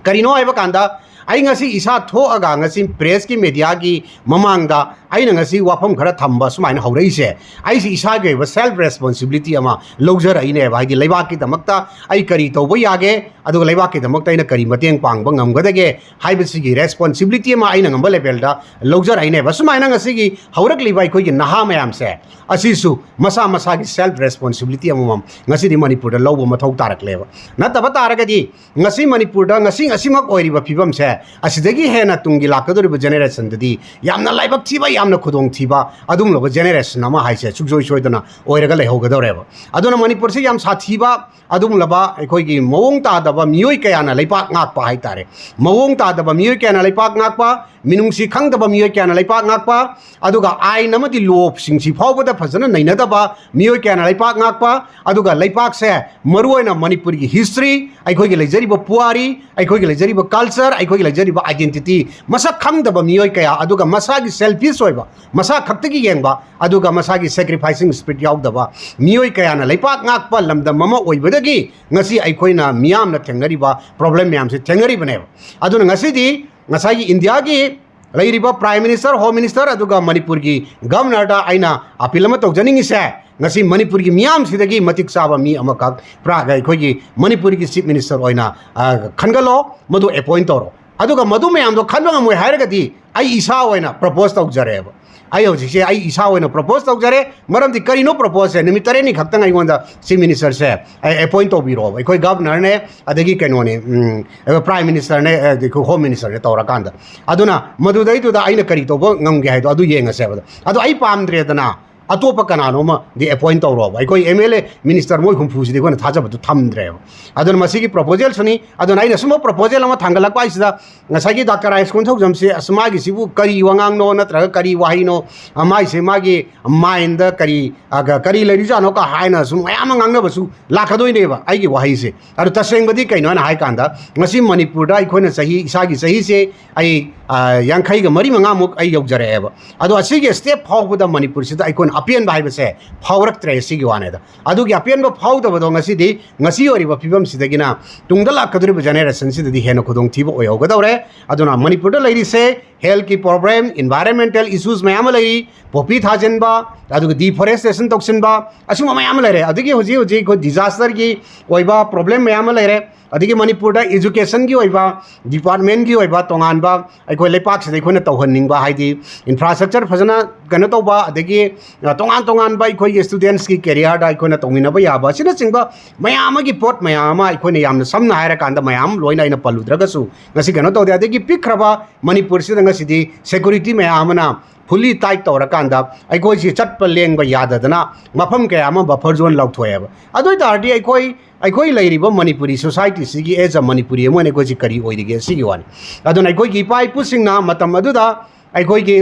ꯀꯔꯤꯅꯣ ꯍꯥꯏꯕ ꯀꯥꯟꯗ, ꯑꯩ ꯉꯁꯤ ꯏꯁꯥ ꯊꯣꯛꯑꯒ ꯉꯁꯤ pressꯀꯤ, mediaꯒꯤ ꯃꯃꯥꯡꯗ ꯑꯩꯅ ꯉꯁꯤ ꯋꯥꯐꯝ ꯈꯔ ꯊꯝꯕ ꯁꯨꯃꯥꯏꯅ ꯍꯧꯔꯛꯏꯁꯦ, ꯑꯩꯁꯤ ꯏꯁꯥꯒꯤ ꯑꯣꯏꯕ self responsibility ꯑꯃ ꯂꯧꯖꯔꯛꯏꯅꯦꯕ꯫ ꯍꯥꯏꯗꯤ, ꯂꯩꯕꯥꯛꯀꯤꯗꯃꯛꯇ ꯑꯩ ꯀꯔꯤ ꯇꯧꯕ ꯌꯥꯒꯦ, ꯑꯗꯨꯒ ꯂꯩꯕꯥꯛꯀꯤꯗꯃꯛꯇ ꯑꯩꯅ ꯀꯔꯤ ꯃꯇꯦꯡ ꯄꯥꯡꯕ ꯉꯝꯒꯗꯒꯦ ꯍꯥꯏꯕꯁꯤꯒꯤ responsibility ꯑꯃ ꯑꯩꯅ ꯉꯝꯕ levelꯗ ꯂꯧꯖꯔꯛꯏꯅꯦꯕ꯫ ꯁꯨꯃꯥꯏꯅ ꯉꯁꯤꯒꯤ ꯍꯧꯔꯛꯂꯤꯕ ꯑꯩꯈꯣꯏꯒꯤ ꯅꯍꯥ ꯃꯌꯥꯝꯁꯦ, ꯑꯁꯤꯁꯨ ꯃꯁꯥ ꯃꯁꯥꯒꯤ self responsibility ꯑꯃꯃꯝ ꯉꯁꯤꯗꯤ ꯃꯅꯤꯄꯨꯔꯗ ꯂꯧꯕ ꯃꯊꯧ ꯇꯥꯔꯛꯂꯦꯕ꯫ ꯅꯠꯇꯕ ꯇꯥꯔꯒꯗꯤ, ꯉꯁꯤ ꯃꯅꯤꯄꯨꯔꯗ ꯉꯁꯤ ꯉꯁꯤꯃꯛ ꯑꯣꯏꯔꯤꯕ ꯐꯤꯕꯝꯁꯦ, ꯑꯁꯤꯗꯒꯤ ꯍꯦꯟꯅ ꯇꯨꯡꯒꯤ ꯂꯥꯛꯀꯗꯧꯔꯤꯕ generationꯗꯗꯤ ꯌꯥꯝꯅ ꯂꯥꯏꯕꯛ ꯊꯤꯕ, ꯌꯥꯝꯅ ꯈꯨꯗꯣꯡꯊꯤꯕ ꯑꯗꯨꯒꯨꯝꯂꯕ ꯖꯦꯅꯦꯔꯦꯁꯟ ꯑꯃ ꯍꯥꯏꯁꯦ ꯁꯨꯡꯁꯣꯏ ꯁꯣꯏꯗꯅ ꯑꯣꯏꯔꯒ ꯂꯩꯍꯧꯒꯗꯧꯔꯦꯕ꯫ ꯑꯗꯨꯅ ꯃꯅꯤꯄꯨꯔꯁꯤ ꯌꯥꯝ ꯁꯥꯊꯤꯕ ꯑꯗꯨꯒꯨꯝꯂꯕ ꯑꯩꯈꯣꯏꯒꯤ ꯃꯑꯣꯡ ꯇꯥꯗꯕ ꯃꯤꯑꯣꯏ ꯀꯌꯥꯅ ꯂꯩꯄꯥꯛ ꯉꯥꯛꯄ ꯍꯥꯏꯇꯥꯔꯦ꯫ ꯃꯑꯣꯡ ꯇꯥꯗꯕ ꯃꯤꯑꯣꯏ ꯀꯌꯥꯅ ꯂꯩꯄꯥꯛ ꯉꯥꯛꯄ, ꯃꯤꯅꯨꯡꯁꯤ ꯈꯪꯗꯕ ꯃꯤꯑꯣꯏ ꯀꯌꯥꯅ ꯂꯩꯄꯥꯛ ꯉꯥꯛꯄ, ꯑꯗꯨꯒ ꯑꯥꯏꯟ ꯑꯃꯗꯤ ꯂꯣꯁꯤꯡꯁꯤ ꯐꯥꯎꯕꯗ ꯐꯖꯅ ꯅꯩꯅꯗꯕ ꯃꯤꯑꯣꯏ ꯀꯌꯥꯅ ꯂꯩꯄꯥꯛ ꯉꯥꯛꯄ, ꯑꯗꯨꯒ ꯂꯩꯄꯥꯛꯁꯦ ꯃꯔꯨꯑꯣꯏꯅ ꯃꯅꯤꯄꯨꯔꯒꯤ ꯍꯤꯁꯇ꯭ꯔꯤ, ꯑꯩꯈꯣꯏꯒꯤ ꯂꯩꯖꯔꯤꯕ ꯄꯨꯋꯥꯔꯤ, ꯑꯩꯈꯣꯏꯒꯤ ꯂꯩꯖꯔꯤꯕ ꯀꯜꯆꯔ, ꯑꯩꯈꯣꯏꯒꯤ ꯂꯩꯖꯔꯤꯕ ꯑꯥꯏꯗꯦꯟꯇꯤꯇꯤ ꯃꯁꯛ ꯈꯪꯗꯕ ꯃꯤꯑꯣꯏ ꯀꯌꯥ, ꯑꯗꯨꯒ ꯃꯁꯥꯒꯤ ꯁꯦꯜꯐꯤꯁ ꯑꯣꯏꯕ, ꯃꯁꯥ ꯈꯛꯇꯒꯤ ꯌꯦꯡꯕ, ꯑꯗꯨꯒ ꯃꯁꯥꯒꯤ ꯁꯦꯀ꯭ꯔꯤꯐꯥꯏꯁꯤꯡ ꯁ꯭ꯄꯤꯔꯤꯠ ꯌꯥꯎꯗꯕ ꯃꯤꯑꯣꯏ ꯀꯌꯥꯅ ꯂꯩꯄꯥꯛ ꯉꯥꯛꯄ ꯂꯝꯗꯝ ꯑꯃ ꯑꯣꯏꯕꯗꯒꯤ ꯉꯁꯤ ꯑꯩꯈꯣꯏꯅ ꯃꯤꯌꯥꯝꯅ ꯊꯦꯡꯅꯔꯤꯕ ꯄ꯭ꯔꯣꯕ꯭ꯂꯦꯝ ꯃꯌꯥꯝꯁꯦ ꯊꯦꯡꯅꯔꯤꯕꯅꯦꯕ꯫ ꯑꯗꯨꯅ ꯉꯁꯤꯗꯤ ꯉꯁꯥꯏꯒꯤ ꯏꯟꯗꯤꯌꯥꯒꯤ ꯂꯩꯔꯤꯕ ꯄ꯭ꯔꯥꯏꯝ ꯃꯤꯅꯤꯁꯇꯔ, ꯍꯣꯝ ꯃꯤꯅꯤꯁꯇꯔ, ꯑꯗꯨꯒ ꯃꯅꯤꯄꯨꯔꯒꯤ ꯒꯕꯔꯅꯔꯗ ꯑꯩꯅ ꯑꯄꯤꯜ ꯑꯃ ꯇꯧꯖꯅꯤꯡꯉꯤꯁꯦ, ꯉꯁꯤ ꯃꯅꯤꯄꯨꯔꯒꯤ ꯃꯤꯌꯥꯝꯁꯤꯗꯒꯤ ꯃꯇꯤꯛ ꯆꯥꯕ ꯃꯤ ꯑꯃꯈꯛ ꯄ꯭ꯔꯥ-, ꯑꯩꯈꯣꯏꯒꯤ ꯃꯅꯤꯄꯨꯔꯒꯤ ꯆꯤꯐ ꯃꯤꯅꯤꯁꯇꯔ ꯑꯣꯏꯅ, ꯑ, ꯈꯟꯒꯠꯂꯣ, ꯃꯗꯨ ꯑꯦꯄꯣꯏꯟ ꯇꯧꯔꯣ꯫ ꯑꯗꯨꯒ ꯃꯗꯨ ꯃꯌꯥꯝꯗꯣ ꯈꯟꯕ ꯉꯝꯃꯣꯏ ꯍꯥꯏꯔꯒꯗꯤ ꯑꯩ ꯏꯁꯥ ꯑꯣꯏꯅ ꯄ꯭ꯔꯄꯣꯁ ꯇꯧꯖꯔꯦꯕ꯫ ꯑꯩ ꯍꯧꯖꯤꯛꯁꯦ ꯑꯩ ꯏꯁꯥ ꯑꯣꯏꯅ ꯄ꯭ꯔꯄꯣꯁ ꯇꯧꯖꯔꯦ꯫ ꯃꯔꯝꯗꯤ ꯀꯔꯤꯅꯣ ꯄ꯭ꯔꯄꯣꯁꯁꯦ? ꯅꯨꯃꯤꯠ ꯇꯔꯦꯠꯅꯤ ꯈꯛꯇꯪ ꯑꯩꯉꯣꯟꯗ ꯆꯤꯐ ꯃꯤꯅꯤꯁꯇꯔꯁꯦ ꯑꯦꯄꯣꯏꯟ ꯇꯧꯕꯤꯔꯣꯕ꯫ ꯑꯩꯈꯣꯏ ꯒꯕꯔꯅꯔꯅꯦ, ꯑꯗꯒꯤ ꯀꯩꯅꯣꯅꯦ, ꯎꯝ, ꯄ꯭ꯔꯥꯏꯝ ꯃꯤꯅꯤꯁꯇꯔꯅꯦ, ꯑꯗꯒꯤ ꯍꯣꯝ ꯃꯤꯅꯤꯁꯇꯔꯅꯦ ꯇꯧꯔꯀꯥꯟꯗ꯫ ꯑꯗꯨꯅ ꯃꯗꯨꯗꯩꯗꯨꯗ ꯑꯩꯅ ꯀꯔꯤ ꯇꯧꯕ ꯉꯝꯒꯦ ꯍꯥꯏꯗꯣ ꯑꯗꯨ ꯌꯦꯡꯉꯁꯦꯕ꯫ ꯑꯗꯣ ꯑꯩ ꯄꯥꯝꯗ꯭ꯔꯦꯗꯅ, ꯑꯇꯣꯞꯄ ꯀꯅꯥꯅꯣꯃꯗꯤ ꯑꯦꯄꯣꯏꯟ ꯇꯧꯔꯣꯕ꯫ ꯑꯩꯈꯣꯏ ꯑꯦꯝ ꯑꯦꯜ ꯑꯦ, ꯃꯤꯅꯤꯁꯇꯔ ꯃꯣꯏ ꯍꯨꯝꯐꯨꯁꯤꯗꯤ ꯑꯩꯈꯣꯏꯅ ꯊꯥꯖꯕꯗꯨ ꯊꯝꯗ꯭ꯔꯦꯕ꯫ ꯑꯗꯨꯅ ꯃꯁꯤꯒꯤ ꯄ꯭ꯔꯣꯄꯣꯖꯦꯜꯁꯨꯅꯤ꯫ ꯑꯗꯨꯅ ꯑꯩꯅ ꯁꯨꯝꯕ ꯄ꯭ꯔꯣꯄꯣꯖꯦꯜ ꯑꯃ ꯊꯥꯡꯒꯠꯂꯛꯄ ꯍꯥꯏꯁꯤꯗ ꯉꯁꯥꯏꯒꯤ ꯗꯥ ꯀꯔꯥꯏꯁ ꯀꯣꯟꯊꯧꯖꯝꯁꯦ, ꯑꯁ, ꯃꯥꯒꯤꯁꯤꯕꯨ ꯀꯔꯤ ꯋꯥꯉꯥꯡꯅꯣ ꯅꯠꯇ꯭ꯔꯒ ꯀꯔꯤ ꯋꯥꯍꯩꯅꯣ, ꯑ, ꯃꯥꯏꯁꯦ ꯃꯥꯒꯤ ꯃꯥꯏꯟꯗ ꯀꯔꯤ, ꯑ, ꯀ-, ꯀꯔꯤ ꯂꯩꯔꯤꯖꯥꯠꯅꯣ ꯀ ꯍꯥꯏꯅ ꯁꯨꯝ ꯃꯌꯥꯝ ꯑꯃ ꯉꯥꯡꯅꯕꯁꯨ ꯂꯥꯛꯀꯗꯣꯏꯅꯦꯕ ꯑꯩꯒꯤ ꯋꯥꯍꯩꯁꯦ꯫ ꯑꯗꯨ ꯇꯁꯦꯡꯕꯗꯤ ꯀꯩꯅꯣ ꯍꯥꯏꯅ ꯍꯥꯏ ꯀꯥꯟꯗ, ꯉꯁꯤ ꯃꯅꯤꯄꯨꯔꯗ ꯑꯩꯈꯣꯏꯅ ꯆꯍꯤ, ꯏꯁꯥꯒꯤ ꯆꯍꯤꯁꯦ ꯑꯩ, ꯑ, ꯌꯥꯡꯈꯩꯒ ꯃꯔꯤ ꯃꯉꯥꯃꯨꯛ ꯑꯩ ꯌꯧꯖꯔꯛꯑꯦꯕ꯫ ꯑꯗꯣ ꯑꯁꯤꯒꯤ ꯁ꯭ꯇꯦꯞ ꯐꯥꯎꯕꯗ ꯃꯅꯤꯄꯨꯔꯁꯤꯗ ꯑꯩꯈꯣꯏꯅ ꯑꯄꯦꯟꯕ ꯍꯥꯏꯕꯁꯦ ꯐꯥꯎꯔꯛꯇ꯭ꯔꯦ ꯁꯤꯒꯤ ꯋꯥꯅꯤꯗ꯫ ꯑꯗꯨꯒꯤ ꯑꯄꯦꯟꯕ ꯐꯥꯎꯗꯕꯗꯣ ꯉꯁꯤꯗꯤ, ꯉꯁꯤ ꯑꯣꯏꯔꯤꯕ ꯐꯤꯕꯝꯁꯤꯗꯒꯤꯅ ꯇꯨꯡꯗ ꯂꯥꯛꯀꯗꯧꯔꯤꯕ ꯖꯦꯅꯦꯔꯦꯁꯟꯁꯤꯗꯗꯤ ꯍꯦꯟꯅ ꯈꯨꯗꯣꯡꯊꯤꯕ ꯑꯣꯏꯍꯧꯒꯗꯧꯔꯦ꯫ ꯑꯗꯨꯅ ꯃꯅꯤꯄꯨꯔꯗ ꯂꯩꯔꯤꯁꯦ ꯍꯦꯜꯊꯀꯤ ꯄ꯭ꯔꯣꯕ꯭ꯂꯦꯝ, ꯏꯟꯚꯥꯏꯔꯟꯃꯦꯟꯇꯦꯜ ꯏꯁꯨꯁ ꯃꯌꯥꯝ ꯑꯃ ꯂꯩꯔꯤ, ꯄꯣꯄꯤ ꯊꯥꯖꯤꯟꯕ, ꯑꯗꯨꯒ ꯗꯤꯐꯣꯔꯦꯁꯇꯦꯁꯟ ꯇꯧꯁꯤꯟꯕ, ꯑꯁꯤꯒꯨꯝꯕ ꯃꯌꯥꯝ ꯑꯃ ꯂꯩꯔꯦ꯫ ꯑꯗꯒꯤ ꯍꯧꯖꯤꯛ ꯍꯧꯖꯤꯛ ꯑꯩꯈꯣꯏ ꯗꯤꯖꯥꯁꯇꯔꯒꯤ ꯑꯣꯏꯕ ꯄ꯭ꯔꯣꯕ꯭ꯂꯦꯝ ꯃꯌꯥꯝ ꯑꯃ ꯂꯩꯔꯦ꯫ ꯑꯗꯒꯤ ꯃꯅꯤꯄꯨꯔꯗ ꯏꯖꯨꯀꯦꯁꯟꯒꯤ ꯑꯣꯏꯕ, ꯗꯤꯄꯥꯔꯠꯃꯦꯟꯒꯤ ꯑꯣꯏꯕ ꯇꯣꯉꯥꯟꯕ ꯑꯩꯈꯣꯏ ꯂꯩꯄꯥꯛꯁꯤꯗ ꯑꯩꯈꯣꯏꯅ ꯇꯧꯍꯟꯅꯤꯡꯕ, ꯍꯥꯏꯗꯤ ꯏꯟꯐ꯭ꯔꯥꯁ꯭ꯇ꯭ꯔꯛꯆꯔ ꯐꯖꯅ ꯀꯩꯅꯣ ꯇꯧꯕ, ꯑꯗꯒꯤ ꯑ, ꯇꯣꯉꯥꯟ ꯇꯣꯉꯥꯟꯕ ꯑꯩꯈꯣꯏꯒꯤ ꯁ꯭ꯇꯨꯗꯦꯟꯠꯁꯀꯤ ꯀꯦꯔꯤꯌꯔꯗ ꯑꯩꯈꯣꯏꯅ ꯇꯧꯃꯤꯟꯅꯕ ꯌꯥꯕ, ꯑꯁꯤꯅꯆꯤꯡꯕ ꯃꯌꯥꯝ ꯑꯃꯒꯤ ꯄꯣꯠ ꯃꯌꯥꯝ ꯑꯃ ꯑꯩꯈꯣꯏꯅ ꯌꯥꯝꯅ ꯁꯝꯅ ꯍꯥꯏꯔꯀꯥꯟꯗ ꯃꯌꯥꯝ ꯂꯣꯏꯅ ꯑꯩꯅ ꯄꯜꯂꯨꯗ꯭ꯔꯒꯁꯨ ꯉꯁꯤ ꯀꯩꯅꯣ ꯇꯧꯗꯦ꯫ ꯑꯗꯒꯤ ꯄꯤꯛꯈ꯭ꯔꯕ ꯃꯅꯤꯄꯨꯔꯁꯤꯗ ꯉꯁꯤꯗꯤ ꯁꯦꯀ꯭ꯌꯨꯔꯤꯇꯤ ꯃꯌꯥꯝ ꯑꯃꯅ ꯐꯨꯜꯂꯤ ꯇꯥꯏꯠ ꯇꯧꯔꯀꯥꯟꯗ ꯑꯩꯈꯣꯏꯁꯤ ꯆꯠꯄ ꯂꯦꯡꯕ ꯌꯥꯗꯗꯅ ꯃꯐꯝ ꯀꯌꯥ ꯑꯃ ꯕꯐꯔ ꯖꯣꯟ ꯂꯥꯎꯊꯣꯛꯑꯦꯕ꯫ ꯑꯗꯨ ꯑꯣꯏ ꯇꯥꯔꯗꯤ ꯑꯩꯈꯣꯏ ꯑꯩꯈꯣꯏ ꯂꯩꯔꯤꯕ ꯃꯅꯤꯄꯨꯔꯤ ꯁꯣꯁꯥꯏꯇꯤꯁꯤꯒꯤ as a ꯃꯅꯤꯄꯨꯔꯤ ꯑꯃ ꯑꯣꯏꯅ ꯑꯩꯈꯣꯏꯁꯤ ꯀꯔꯤ ꯑꯣꯏꯔꯤꯒꯦ ꯁꯤꯒꯤ ꯋꯥꯅꯤ꯫ ꯑꯗꯨꯅ ꯑꯩꯈꯣꯏꯒꯤ ꯏꯄꯥ ꯏꯄꯨꯁꯤꯡꯅ ꯃꯇꯝ ꯑꯗꯨꯗ ꯑꯩꯈꯣꯏꯒꯤ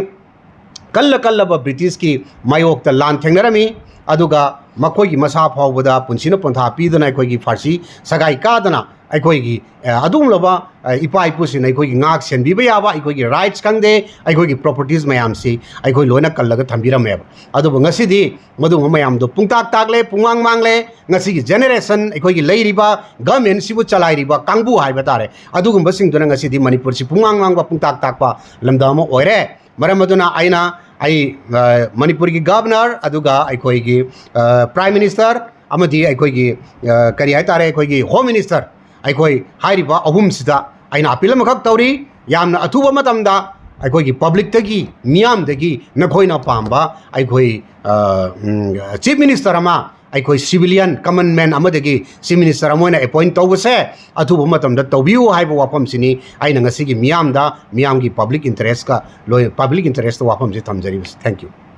ꯀꯜꯂ ꯀꯜꯂꯕ ꯕ꯭ꯔꯤꯇꯤꯁꯀꯤ ꯃꯥꯌꯣꯛꯇ ꯂꯥꯟ ꯊꯦꯡꯅꯔꯝꯃꯤ꯫ ꯑꯗꯨꯒ ꯃꯈꯣꯏꯒꯤ ꯃꯁꯥ ꯐꯥꯎꯕꯗ ꯄꯨꯟꯁꯤꯅ ꯄꯣꯟꯊꯥ ꯄꯤꯗꯨꯅ ꯑꯩꯈꯣꯏꯒꯤ ꯐꯥꯔꯁꯤ ꯁꯒꯥꯏ ꯀꯥꯗꯅ ꯑꯩꯈꯣꯏꯒꯤ, ꯑ, ꯑꯗꯨꯒꯨꯝꯂꯕ, ꯑ, ꯏꯄꯥ ꯏꯄꯨꯁꯤꯡꯅ ꯑꯩꯈꯣꯏꯒꯤ ꯉꯥꯛ ꯁꯦꯟꯕꯤꯕ ꯌꯥꯕ ꯑꯩꯈꯣꯏꯒꯤ ꯔꯥꯏꯠꯁ ꯈꯪꯗꯦ, ꯑꯩꯈꯣꯏꯒꯤ ꯄ꯭ꯔꯣꯄꯔꯇꯤꯁ ꯃꯌꯥꯝꯁꯤ ꯑꯩꯈꯣꯏ ꯂꯣꯏꯅ ꯀꯜꯂꯒ ꯊꯝꯕꯤꯔꯝꯃꯦꯕ꯫ ꯑꯗꯨꯕꯨ ꯉꯁꯤꯗꯤ ꯃꯗꯨꯒꯨꯝꯕ ꯃꯌꯥꯝꯗꯣ ꯄꯨꯡꯇꯥꯛ ꯇꯥꯛꯂꯦ, ꯄꯨꯡꯃꯥꯡ ꯃꯥꯡꯂꯦ꯫ ꯉꯁꯤꯒꯤ ꯖꯦꯅꯦꯔꯦꯁꯟ, ꯑꯩꯈꯣꯏꯒꯤ ꯂꯩꯔꯤꯕ ꯒꯃꯦꯟꯁꯤꯕꯨ ꯆꯂꯥꯏꯔꯤꯕ ꯀꯥꯡꯕꯨ ꯍꯥꯏꯕ ꯇꯥꯔꯦ, ꯑꯗꯨꯒꯨꯝꯕꯁꯤꯡꯗꯨꯅ ꯉꯁꯤꯗꯤ ꯃꯅꯤꯄꯨꯔꯁꯤ ꯄꯨꯡꯃꯥꯡ ꯃꯥꯡꯕ, ꯄꯨꯡꯇꯥꯛ ꯇꯥꯛꯄ ꯂꯝꯗꯝ ꯑꯃ ꯑꯣꯏꯔꯦ꯫ ꯃꯔꯝ ꯑꯗꯨꯅ ꯑꯩꯅ, ꯑꯩ, ꯑ, ꯃꯅꯤꯄꯨꯔꯒꯤ ꯒꯕꯅꯔ, ꯑꯗꯨꯒ ꯑꯩꯈꯣꯏꯒꯤ, ꯑ, ꯄ꯭ꯔꯥꯏꯝ ꯃꯤꯅꯤꯁꯇꯔ, ꯑꯃꯗꯤ ꯑꯩꯈꯣꯏꯒꯤ, ꯑ, ꯀꯔꯤ ꯍꯥꯏꯇꯥꯔꯦ, ꯑꯩꯈꯣꯏꯒꯤ ꯍꯣꯝ ꯃꯤꯅꯤꯁꯇꯔ, ꯑꯩꯈꯣꯏ ꯍꯥꯏꯔꯤꯕ ꯑꯍꯨꯝꯁꯤꯗ ꯑꯩꯅ ꯑꯄꯤꯜ ꯑꯃꯈꯛ ꯇꯧꯔꯤ꯫ ꯌꯥꯝꯅ ꯑꯊꯨꯕ ꯃꯇꯝꯗ ꯑꯩꯈꯣꯏꯒꯤ ꯄꯕ꯭ꯂꯤꯛꯇꯒꯤ, ꯃꯤꯌꯥꯝꯗꯒꯤ ꯅꯈꯣꯏꯅ ꯄꯥꯝꯕ ꯑꯩꯈꯣꯏ, ꯑ, ꯎꯝ, ꯆꯤꯐ ꯃꯤꯅꯤꯁꯇꯔ ꯑꯃ, ꯑꯩꯈꯣꯏ ꯁꯤꯚꯤꯂꯤꯌꯟ ꯀꯃꯟ ꯃꯦꯟ ꯑꯃꯗꯒꯤ ꯆꯤꯐ ꯃꯤꯅꯤꯁꯇꯔ ꯑꯃ ꯑꯣꯏꯅ ꯑꯦꯄꯣꯏꯟ ꯇꯧꯕꯁꯦ ꯑꯊꯨꯕ ꯃꯇꯝꯗ ꯇꯧꯕꯤꯌꯨ ꯍꯥꯏꯕ ꯋꯥꯐꯝꯁꯤꯅꯤ ꯑꯩꯅ ꯉꯁꯤꯒꯤ ꯃꯤꯌꯥꯝꯗ, ꯃꯤꯌꯥꯝꯒꯤ ꯄꯕ꯭ꯂꯤꯛ ꯏꯟꯇꯔꯦꯁꯀ ꯂꯣꯏ-, ꯄꯕ꯭ꯂꯤꯛ ꯏꯟꯇꯔꯦꯁꯇ ꯋꯥꯐꯝꯁꯤ ꯊꯝꯖꯔꯤꯕꯁꯤ꯫ Thank you꯫